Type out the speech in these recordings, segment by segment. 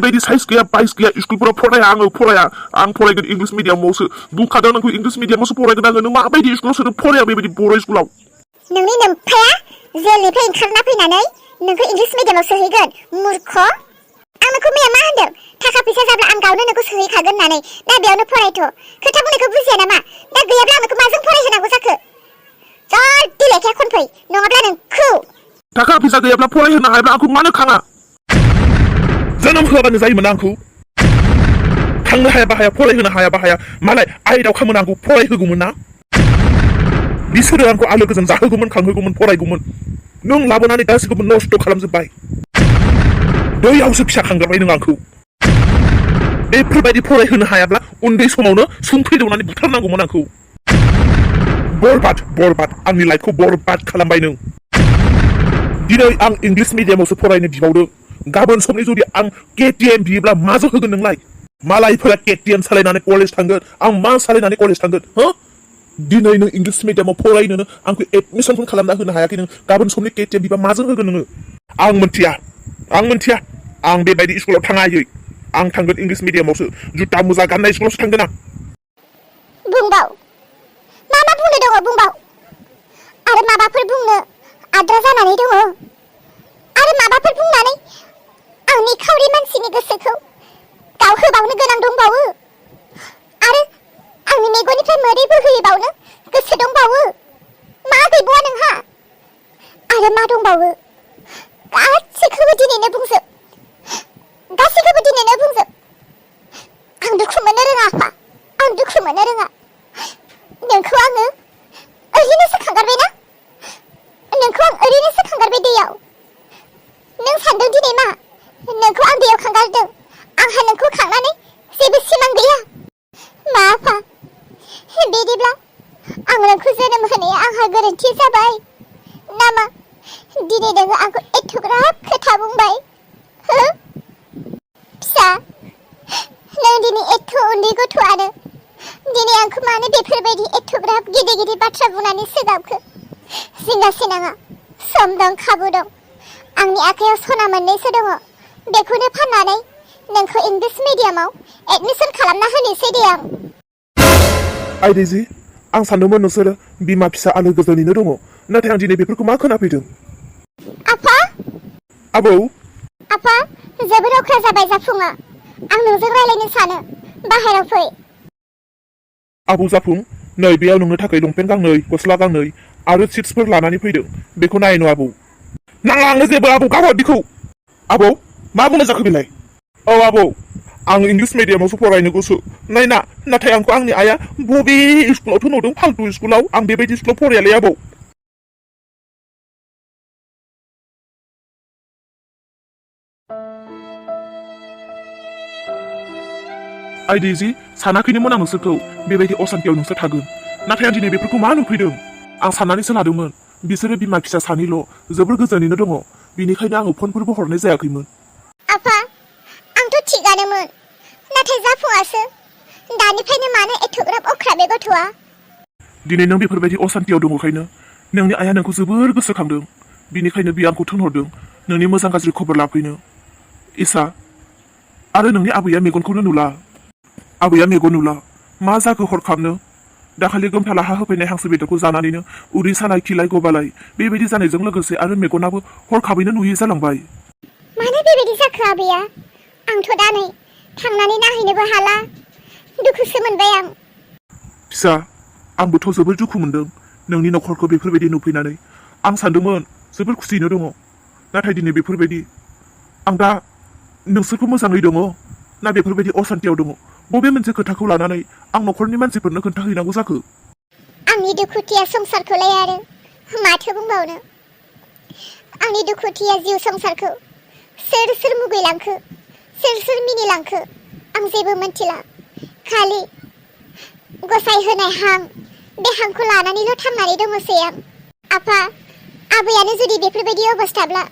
बेबायदि साइज गैया बाइस गैया स्कुलफोराव फराया आं फरायगोन इंलिश मिडियामावसो बुंखादों नोंखौ इंलिश मिडियामावसो फरायगोन आङो नों माबायदि स्कुलाव सोदों फराया बेबायदि बर' स्कुलाव नोंनि नोमफाया जेलनिफ्राय ओंखारना फैनानै नोंखौ इंलिश मिडियामाव सोहैगोन मूर्ख आं नोंखौ मैया मा होनदों थाखा फैसा जाब्ला आं गावनो नोंखौ सोहैखागोन होननानै दा बेयावनो फरायथ' खोथा बुंनायखौ बुजिया नामा दा गैयाब्ला आं नोंखौ माजों फरायहोनांगौ जाखो जल्दि लेखाया खनफै नङाब्ला नोंखौ थाखा फैसा गैयाब्ला फरायहोनो हायाब्ला आंखौ मानो खाङा जोनोम होआबानो जायोमोन आंखौ खांनो हायाबा हाया फरायहोनो हायाबा हाया मालाय आयदाव खामोन आंखौ फरायहोगौमोन ना बिसोरो आंखौ आलो गोजोन जाहोगौमोन खांहोगौमोन फरायगौमोन नों लाबोनानै गासैखौबो नस्थ' खालामजोब्बाय दैयावसो फिसा खांगारबाय नों आंखौ बेफोरबायदि फरायहोनो हायाब्ला उन्दै समावनो संख्रि दौनानै बुथारनांगौमोन आंखौ बरबाद आंनि लाइफखौ बरबाद खालामबाय नों दिनै आं इंलिश मिडियामावसो फरायनो बिबावदों गाबोन समनि जुदि आं केटिएम बियोब्ला माजों होगोन नोंलाय मालायफोरा केटिएम सालायनानै कलेज थांगोन आं मा सालायनानै कलेज थांगोन हो दिनै नों इंलिश मिडियामाव फरायनोनो आंखौ एडमिसनखौ खालामना होनो हायाखै नों गाबोन समनि केटिएम बिबा माजों होगोन नोङो आं मोनथिया आं बेबायदि स्कुलाव थाङायै आं थांगोन इंलिश मिडियामावसो जुटा मुजा गाननाय स्कुलावसो थांगोन आं बुंबाव मा बुंनो दङ बुंबाव आरो माबाफोर बुंनो आद्रा जानानै दङ आरो माबाफोर बुंनानै आं निखावरि मानसिनि गोसोखौ गाव होबावनो गोनां दंबावो आरो आंनि मेगननिफ्राय मोदै बोहैबावनो गोसो दंबावो मा गैबावा नोंहा आरो मा दंबावो गासैखौबो दिनैनो बुंजोब आं दुखु मोननो रोङा आफा आं दुखु मोननो रोङा नोंखौ आङो ओरैनोसो खांगारबायना नोंखौ आं ओरैनोसो खांगारबाय दैयाव नों सानदों दिनै मा नोंखौ आं दैयाव खांगारदों आंहा नोंखौ खांनानै जेबो सिमां गैया मा आफा बिदिब्ला आं नोंखौ जोनोम होनाया आंहा गोरोन्थि जाबाय नामा दिनै नोङो आंखौ एथ'ग्राब खोथा बुंबाय हो फिसा नों दिनै एथ' उन्दै गथ'आनो दिनै आंखौ मानो बेफोरबायदि एथ'ग्राब गिदिर बाथ्रा बुंनानै सोगाबखो जिंगा सिनाङा सम दं खाबु दं आंनि आखायाव सना मोननैसो दङ बेखौनो फाननानै नोंखौ इंलिश मिडियामाव एडमिसन खालामना होनोसै दे आं आइदैजि आं सानदोंमोन नोंसोरो बिमा फिसा आलो गोजोनैनो दङ नाथाय आं दिनै बेफोरखौ मा खोनाफैदों आफा आबौ आफा जोबोर अख्रा जाबाय जाफुङा आं नोंजों रायलायनो सानो बाहेराव फै आबौ जाफुं नै बेयाव नोंनो थाखाय लंपेन्ट गांनै गस्ला गांनै आरो चिप्सफोर लानानै फैदों बेखौ नायनो आबौ नाङा आंनो जेबो आबौ गाहर बिखौ आबौ मा बुंनो जाखो बेलाय औ आबौ आं इंलिश मिडियामावसो फरायनो गोसो नायना नाथाय आंखौ आंनि आइया बबे स्कुलाव थिनहरदों फालतु स्कुलाव आं बेबायदि स्कुलाव फरायालै आबौ आइदैजि सानाखैनोमोन आं नोंसोरखौ बेबायदि असान्तियाव नोंसोर थागोन नाथाय आं दिनै बेफोरखौ मा नुफैदों आं साननानैसो लादोंमोन बिसोरो बिमा फिसा सानैल' जोबोर गोजोनैनो दङ बेनिखायनो आङो फनफोरबो हरनाय जायाखैमोन आफा आंथ' थिगानोमोन नाथाय जाफुङासो दानिफ्रायनो मानो एथ'ग्राब अख्रा बे गथ'आ दिनै नों बेफोरबायदि असान्तियाव दङखायनो नोंनि आइया नोंखौ जोबोर गोसोखांदों बिनिखायनो बियो आंखौ थिनहरदों नोंनि मोजां गाज्रि खबर लाफैनो इसा आरो नोंनि आबैया मेगनखौनो नुला आबैया मेगन नुला मा जाखो हरखाबनो दाखालि गोमथा लाहा होफैनाय हांसो बेदरखौ जानानैनो उदै सानाय खिलाय गबालाय बेबायदि जानायजों लोगोसे आरो मेगनाबो हरखाबैनो नुयै जालांबाय मानो बेबायदि जाखो आबैया आंथ' दा नै थांनानै नायहैनोबो हाला दुखुसो मोनबाय आं फिसा आंबोथ' जोबोर दुखु मोनदों नोंनि नखरखौ बेफोरबायदि नुफैनानै आं सानदोंमोन जोबोर खुसियैनो दङ नाथाय दिनै बेफोरबायदि आं दा नोंसोरखौ मोजाङै दङ ना बेफोरबायदि असान्तियाव दङ बबे मोनसे खोथाखौ लानानै आं नखरनि मानसिफोरनो खोन्थाहैनांगौ जाखो आंनि दुखुथिया संसारखौलाय आरो माथो बुंबावनो आंनि दुखुथिया जिउ संसारखौ सोर मुगैलांखो सोर मिनिलांखो आं जेबो मिन्थिला खालि गसाइ होनाय हां बे हांखौ लानानैल' थांनानै दङसै आं आफा आबैयानो जुदि बेफोरबायदि अबस्थाब्ला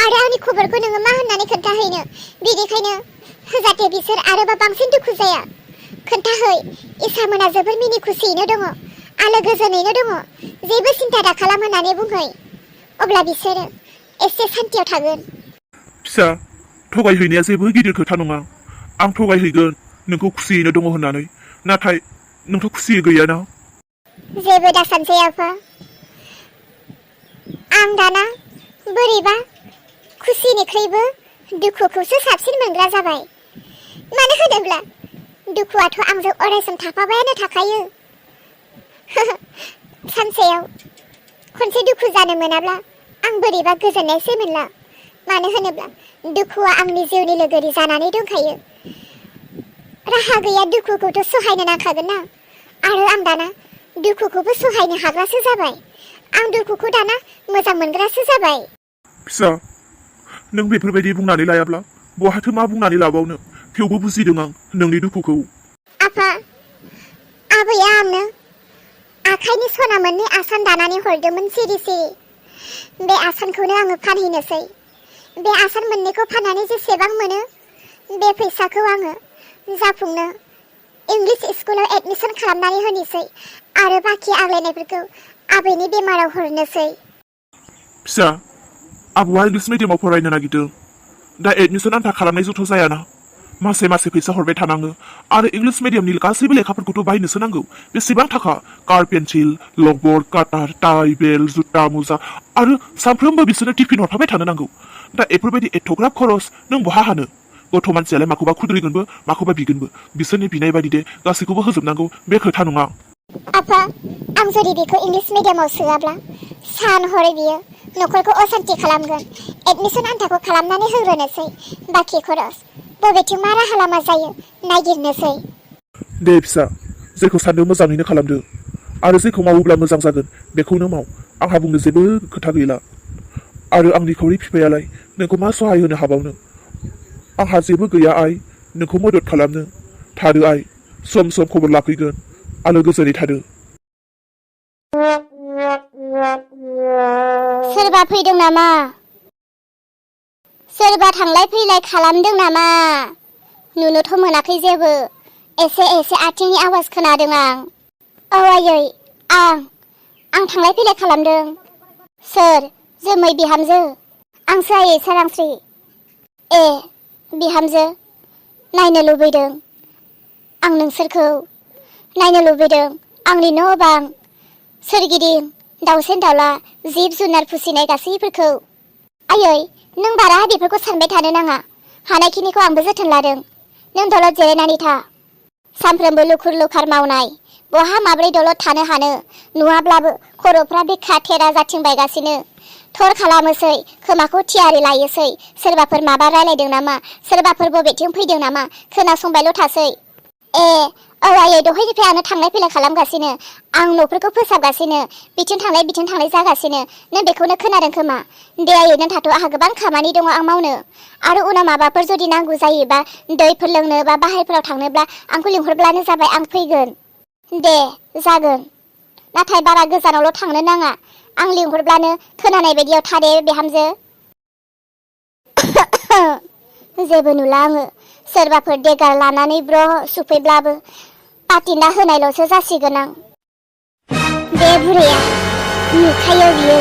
आरो आंनि खबरखौ नोङो मा होननानै खोन्थाहैनो बिनिखायनो जाहाथे बिसोर आरोबा बांसिन दुखु जाया खोन्थाहै इसामोना जोबोर मिनि खुसियैनो दङ आलो गोजोनैनो दङ जेबो सिन्था दा खालाम होननानै बुंहै अब्ला बिसोरो एसे सान्तियाव थागोन फिसा थगायहैनाया जेबो गिदिर खोथा नङा। आं थगायहैगोन नोंखौ खुसियैनो दङ होननानै, नाथाय नोंथ' खुसियै गैयाना। जेबो दासानसै आफा, आं दाना बोरैबा खुसिनिख्रुइबो दुखुखौसो साबसिन मोनग्रा जाबाय। मानो होनोब्ला दुखुआथ' आंजों अरायसम थाफाबायानो थाखायो। सानसेयाव खनसे दुखु जानो मोनाब्ला आं बोरैबा गोजोननायसो मोनला। मानो होनोब्ला दुखुआ आंनि जिउनि लोगोरि जानानै दंखायो। राहा गैया, दुखुखौथ' सहायनो नांखागोन ना। आरो आं दाना दुखुखौबो सहायनो हाग्रासो जाबाय। आं दुखुखौ दाना मोजां मोनग्रासो जाबाय। फिसा, नों बेफोरबायदि बुंनानै लायाब्ला बहाथो मा बुंनानै लाबावनो। थेवबो बुजिदों आं नोंनि दुखुखौ। आफा, आबैया आंनो आखाइनि सना मोननै आसान दानानै हरदोंमोन सिरि सिरि। बे आसानखौनो आङो फानहैनोसै। बे आसान मोननैखौ फाननानै जेसेबां मोनो बे फैसाखौ आङो जाफुंनो इंलिश स्कुलाव एडमिसन खालामनानै होनोसै आरो बाखि आग्लायनायफोरखौ आबैनि बेमाराव हरनोसै। फिसा, आबौआ इंलिश मिडियामाव फरायनो नागिरदों। दा एडमिसन आन्था खालामनायजोंथ' जायाना। मासे मासे फैसा हरबाय थानाङो आरो इंलिश मिडियामनि गासैबो लेखाफोरखौथ' बायनोसो नांगौ। बेसेबां थाखा? कार पेन्सिल, लकबर्ड, काटार, टाइ, बेल्ट, जुता, मुजा आरो सानफ्रोमबो बिसोरनो टिफिन हरफाबाय थानो नांगौ। दा एफोरबायदि एथ'ग्राब खरस नों बहा हानो? गथ' मानसियालाय माखौबा खुद्रिगोनबो माखौबा बिगोनबो। बिसोरनि बिनाय बायदि दे गासैखौबो होजोबनांगौ बे खोथा नङा। आफा, आं जुदि बेखौ इंलिश मिडियामाव सोआब्ला सान हरै बियो न'खरखौ असान्ति खालामगोन। एडमिसन आन्थाखौ खालामनानै होग्रोनोसै, बाखि खरस बबेथिं मा राहा लामा जायो नागिरनोसै। दे फिसा, जेखौ सानदों मोजाङैनो खालामदो आरो जेखौ मावोब्ला मोजां जागोन बेखौनो माव। आंहा बुंनो जेबो खोथा गैला। आरो आंनि निखावरि बिफायालाय नोंखौ मा सहाय होनो हाबावनो? आंहा जेबो गैया आइ, नोंखौ मदद खालामनो। थादो आइ, सम सम खबर लाफैगोन। आलो गोजोनै थादो। सोरबा फैदों नामा? सोरबा थांलाय फैलाय खालामदों नामा? नुनोथ' मोनाखै जेबो। एसे एसे आथिंनि आवाज खोनादों आं। औ आयै, आं थांलाय फैलाय खालामदों। सोर? जोमै बिहामजो। आंसो आयै, सोरांस्रि। ए, बिहामजो, नायनो लुबैदों आं नोंसोरखौ। नायनो लुबैदों आंनि न' बां, सोरगिदिं दाउसेन दाउला, जिब जुनार फिसिनाय गासैफोरखौ। आयै, नों बारा बेफोरखौ सानबाय थानो नाङा। हानायखिनिखौ आंबो जोथोन लादों। नों दलद जिरायनानै था। सानफ्रोमबो लुखुर लुखार मावनाय, बहा माब्रै दलद थानो हानो? नुवाब्लाबो खर'फ्रा बेखा थेरा जाथिंबायगासिनो। थर खालामोसै, खोमाखौ थियारि लायोसै। सोरबाफोर माबा रायलायदों नामा? सोरबाफोर बबेथिं फैदों नामा? खोनासंबायल' थासै। ए, औ आयै, दहायनिफ्राय आंनो थांलाय फैलाय खालामगासिनो। आं न'फोरखौ फोसाबगासिनो। बिथिं थांलाय जागासिनो। नों बेखौनो खोनादों खोमा। दे आयै, नों थाथ', आंहा गोबां खामानि दङ आं मावनो। आरो उनाव माबाफोर जुदि नांगौ जायोबा, दैफोर लोंनो बा बाहेरफोराव थांनोब्ला आंखौ लिंहरब्लानो जाबाय, आं फैगोन। दे, जागोन। नाथाय बारा गोजानावल' थांनो नाङा। आं लिंहरब्लानो खोनानाय बायदियाव था दे बिहामजो। जेबो नुला आङो। सोरबाफोर देगार लानानै ब्र' सुफैब्लाबो पातिना होनायल'सो जासिगोन आं। बे बुरैया नुखायो बियो।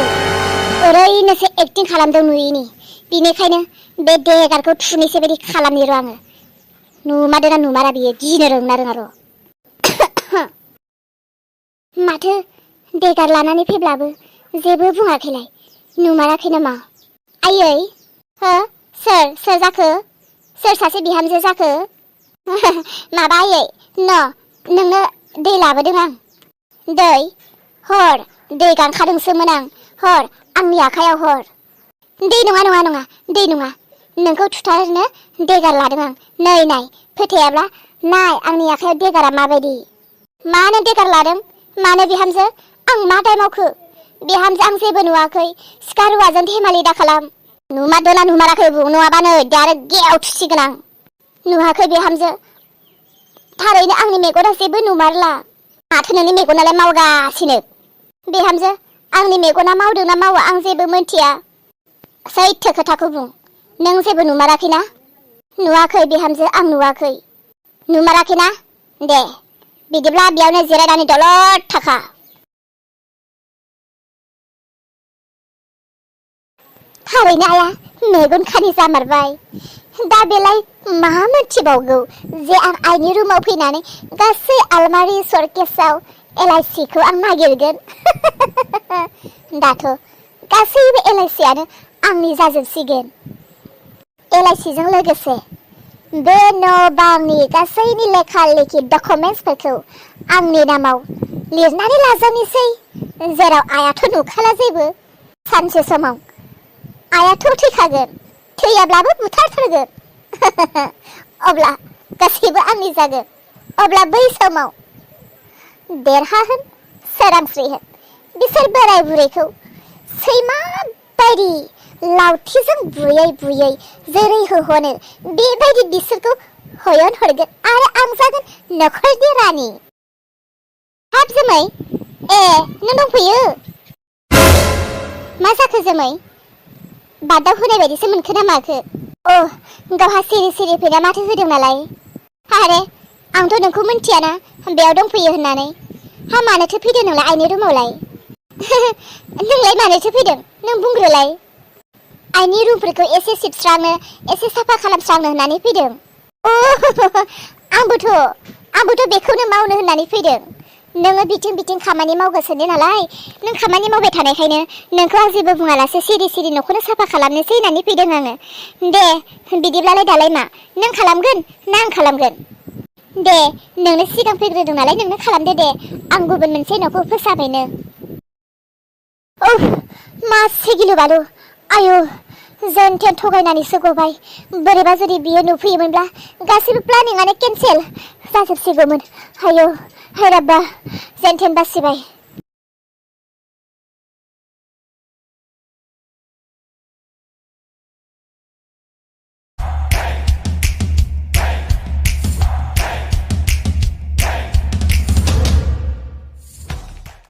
ओरैनोसो एक्टिं खालामदों नुयैनि। बिनिखायनो बे देगारखौ थुनैसो बायदि खालामनि र' आङो। नुमारदोंना नुमारा बियो? गिनो रोंना रोङा र'। माथो देगार लानानै फैब्लाबो जेबो बुङाखैलाय? नुमाराखै नामा? आयै, हो? सोर जाखो? सोर सासे बिहामजो जाखो? माबा आयै, नोंनो दै लाबोदों आं। दै? हर, दै गांखादोंसोमोन आं। हर, आंनि आखायाव हर। दै नङा, दै नङा। नोंखौ थुथारनो देगार लादों आं। नै नाय, फोथायाब्ला नाय आंनि आखायाव देगारा माबायदि। मानो देगार लादों? मानो बिहामजो? आं मा दाय मावखो? बिहामजो, आं जेबो नुवाखै। सिखा रुवाजों धेमालि दा खालाम। नुमारदोंना नुमाराखै बुं, नङाबा नै आरो गेयाव थुसिगोन आं। नुवाखै बिहामजो। थारैनो आंनि मेगना जेबो नुमारला। माथो नोंनि मेगनालाय मावगासिनो? बिहामजो, आंनि मेगना मावदोंना मावा आं जेबो मोनथिया। सैथो खोथाखौ बुं। नों जेबो नुमाराखैना? नुवाखै बिहामजो, आं नुवाखै। नुमाराखैना? दे, बिदिब्ला बेयावनो जिरायनानै दलद थाखा। थारैनो आया मेगन खानि जामारबाय। दा बेलाय मा मोनथिबावगौ जे आं आइनि रुमाव फैनानै गासै आलमारि सर्केसाव एलआइसिखौ आं नागिरगोन। दाथ' गासैबो एलआइसियानो आंनि जाजोबसिगोन। एलआइसिजों लोगोसे बे न' बांनि गासैनि लेखा लेखि डकुमेन्टसफोरखौ आंनि नामाव लिरनानै लाजानोसै, जेराव आइयाथ' नुखाला जेबो। सानसे समाव आइयाथ' थैखागोन, थैयाब्लाबो बुथारथारगोन। अब्ला गासैबो आंनि जागोन। अब्ला बै समाव देरहाहोन सोरांस्रि होन बिसोर बोराय बुरैखौ सैमा बायदि लावथिजों बुयै बुयै जेरै होहरो बेबायदि बिसोरखौ होयन हरगोन आरो आं जागोन नखरनि रानि। हाब जोमै, नों दंफैयो? मा जाखो जोमै? बादाव होनाय बायदिसो मोनखो ना माखो? गावहा सिरि सिरि फैना माथो होदों नालाय। आरे आंथ' नोंखौ मिन्थियाना बेयाव दंफैयो होननानै। हा मानोथो फैदों नोंलाय आइनि रुमावलाय? नोंलाय मानोथो फैदों नों बुंग्रोलाय। आइनि रुमफोरखौ एसे सिबस्रांनो, एसे साफा खालामस्रांनो होननानै फैदों। आंबोथ' बेखौनो मावनो होननानै फैदों। नोङो बिथिं बिथिं खामानि मावगासिनो नालाय, नों खामानि मावबाय थानायखायनो नोंखौ आं जेबो बुङालासे सिरि सिरि न'खौनो साफा खालामनोसै होननानै फैदों आङो। दे बिदिब्लालाय दालाय मा? नों खालामगोन ना आं खालामगोन? दे नोंनो सिगां फैग्रोदों नालाय नोंनो खालामदो दे, आं गुबुन मोनसे न'खौ फोसाबैनो। मासे गिलु बालु, आयु जेन थेन थगायनानैसो गबाय। बोरैबा जुदि बियो नुफैयोमोनब्ला गासैबो प्लानिंआनो केन्सेल जाजोबसिगौमोन। आयु हाय राब्बा, जेन थेन बासिबाय।